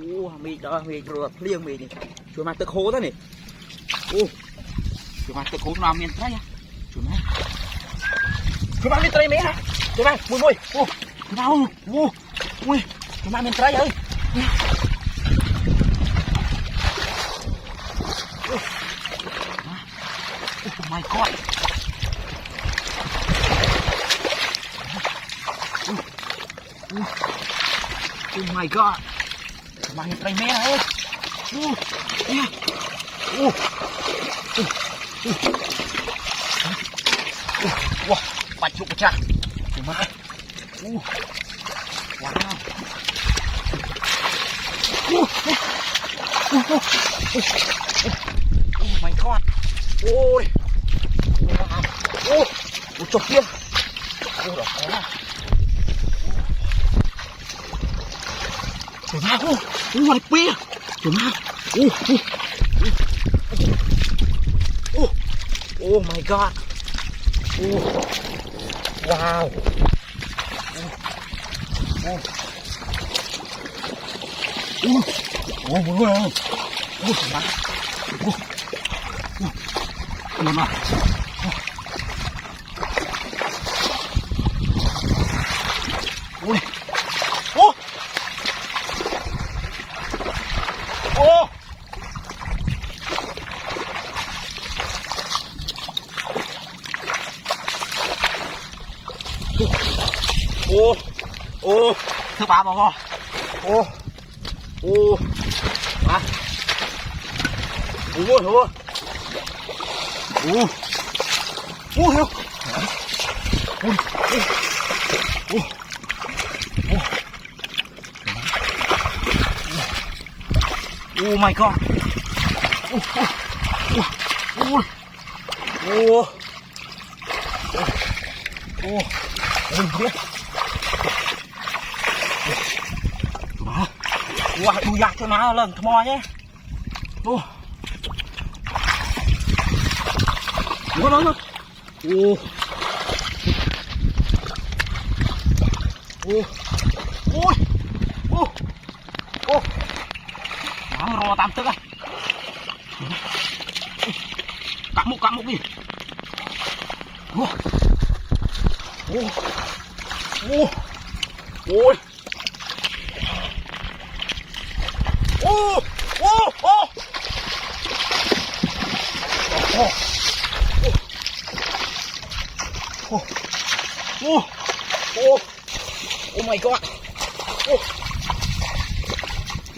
Ôh, ມີດ ເດີ ມີດ ລົດພຽງ ມີດນີ້ ຊວນມາຕຶກໂຄຕານີ້. ໂອ້ ຊວນມາຕຶກໂຄ ຊວນມາມັນໄຕຣ ຊວນມາ ຊວນມາມັນໄຕຣແມ່ ຊວນມາ ໂອ້ຍ ໂອ້ຍ ໂອ້ ຊວນມາ ໂອ້ ໂອ້ ໂອ້ຍ ຊວນມາມັນໄຕຣເອີຍ. ໂອ້ Oh my god. Oh my god. ມາເຮັດໄປແມ່ເອີຍ. ໂອ້ ໂອ້ ໂອ້ ໂອ້ ວ້າ ປັດຈຸກະຈະ ມາ. ໂອ້ ວ້າວ ໂອ້ ໂອ້ Oh my god. ໂອ້ຍ ໂອ້ ໂອ້ ຈົບເລື່ອງ ໂອ້ ດອກ ໂອ້ ໂອ້ ໂອ້ ໂອ້ Oh my god. ໂອ້ ວ້າວ ໂອ້ ໂອ້ ໂອ້ ໂອ້ ໂອ້ ມາ ໂອ້ ໂອ້ ໂອ້ ມາ ໂອ້ຍ ໂອ້ ໂອ້ ໂອ້ ໂອ້ ຖືປາບໍ່ພໍ ໂອ້ ໂອ້ ມາ ໂອ້ ໂອ້ ໂອ້ ໂອ້ ໂອ້ ໂອ້ ໂອ້ Oh my god. ໂອ້ ໂອ້ ໂອ້ ໂອ້ ໂອ້ ໂອ້ ໂອ້ ມາ ວ້າ ດູຢາກເຈົ້ານາເລີງທະມອຍເດ້. ໂອ້ ໂອ້ ໂອ້ ໂອ້ ໂອ້ຍ ໂອ້ ໂອ້ ມາລໍຕາມຕຶກອະ ກະມຸກ ກະມຸກນີ້ ໂອ້ ໂອ້ ໂອ້ ໂອ້ຍ. ໂອ້ ໂອ້ ໂອ້ ໂອ້ Oh my god. ໂອ້ ໂ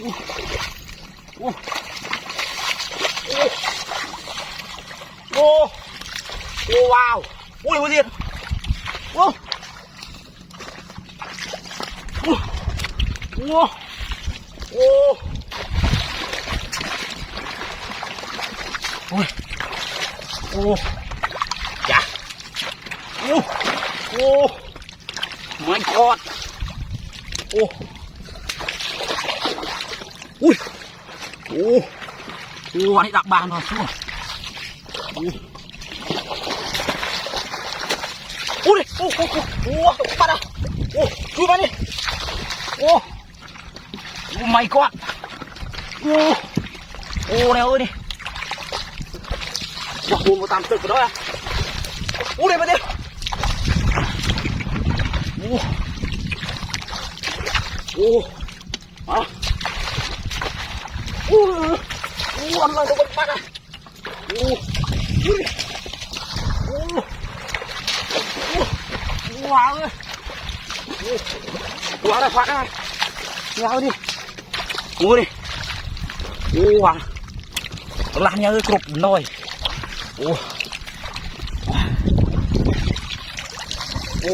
ອ້ ໂອ້ ໂອ້ ວ້າວ ໂອ້ຍ ບໍ່ເຫັນ ໂອ້ ໂອ້ ໂອ້ ໂອ້ ໂອ້ຍ ໂອ້ ຢາ ໂອ້ ໂອ້ My god. ໂອ້ ອຸ້ຍ ໂອ້ ໂອ້ ອັນນີ້ດັກບານເນາະ ໂອ້ ໂອ້ ໂອ້ ໂອ້ ໂອ້ ປາດ ໂອ້ ຄືມານີ້ ໂອ້ Oh my god. ໂອ້ ໂອ້ ແນວເອີຍນີ້ ຢາກໂຮມຕາມຕຶກກະດອຍ ໂອ້ ໄດ້ມາເດ້ ໂອ້ ໂອ້ ມາ ໂອ້ ໂອ້ ອັນນັ້ນກະບັກປາກອະ ໂອ້ ໂອ້ ໂອ້ ວ້າວເອີຍ ໂອ້ ວ້າວແລ້ວ ວ້າວແລ້ວ ວ້າວດິ ໂອ້ ໂອ້ ວ້າວ ຫຼານເອີຍ ກົບນ້ອຍ ໂອ້ ໂອ້